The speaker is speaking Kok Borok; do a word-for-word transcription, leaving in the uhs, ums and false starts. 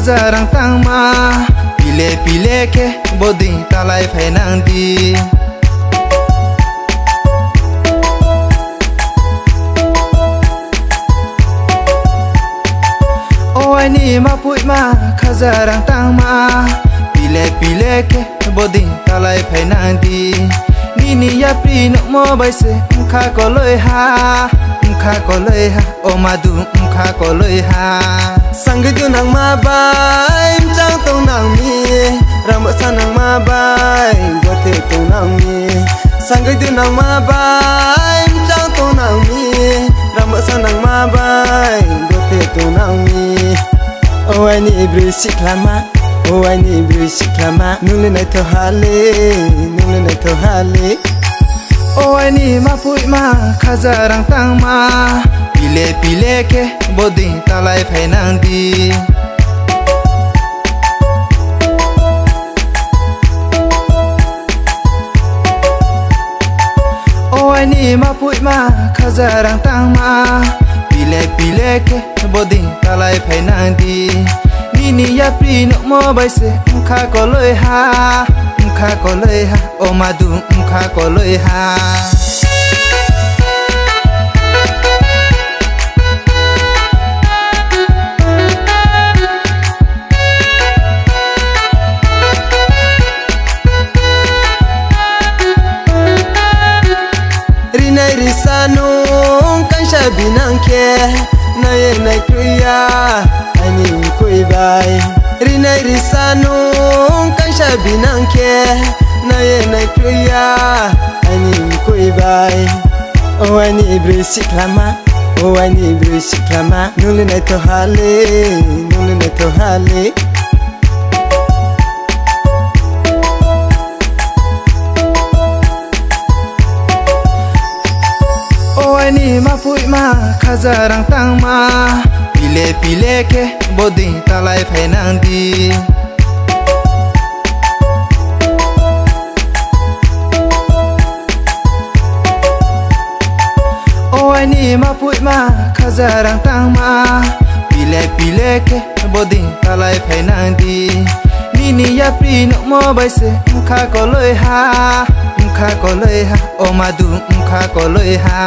Khajarang tangma, pile pile khe boding talai phainang di. O aini mapuima khajarang tangma, pile pile khe boding talai phainang di. Nini yapri nukmo bai se wngkha koloi ha, wngkha koloi ha, o madu wngkha koloi ha. Sangwi dunangma bai mchang tongnangmi, rambasa nangma bai gote tongnangmi. Sangwi dunangma bai mchang tongnangmi, rambasa nangma bai gote tongnangmi. O aini bwrwi sikhlama, o aini bwrwi sikhlama, nungli naitho hale, nungli naitho hale. O aini mapuima khajarang tangma, pile pile khe boding talai phainang di. O aini mapuima khajarang tangma, pile pile khe boding talai phainang di. Nini yapri nukmo bai se wngkha koloi ha, wngkha koloi ha, o madu wngkha koloi ha. Rinai risa nung kaisa binang khe naiye naikrwi ya aini mkui bai. Rinai risa nung kaisa binang khe naiye naikrwi ya aini mkui bai. O aini bwrwi sikhlama, o aini bwrwi sikhlama, nungli naitho hale, nungli naitho hale. O aini mapuima khajarang tangma, pile pile khe boding talai phainang di. O aini mapuima khajarang tangma, pile pile khe boding talai phainang di. Nini yapri nukmo bai se wngkha koloi ha, wngkha koloi ha, o madu wngkha koloi ha.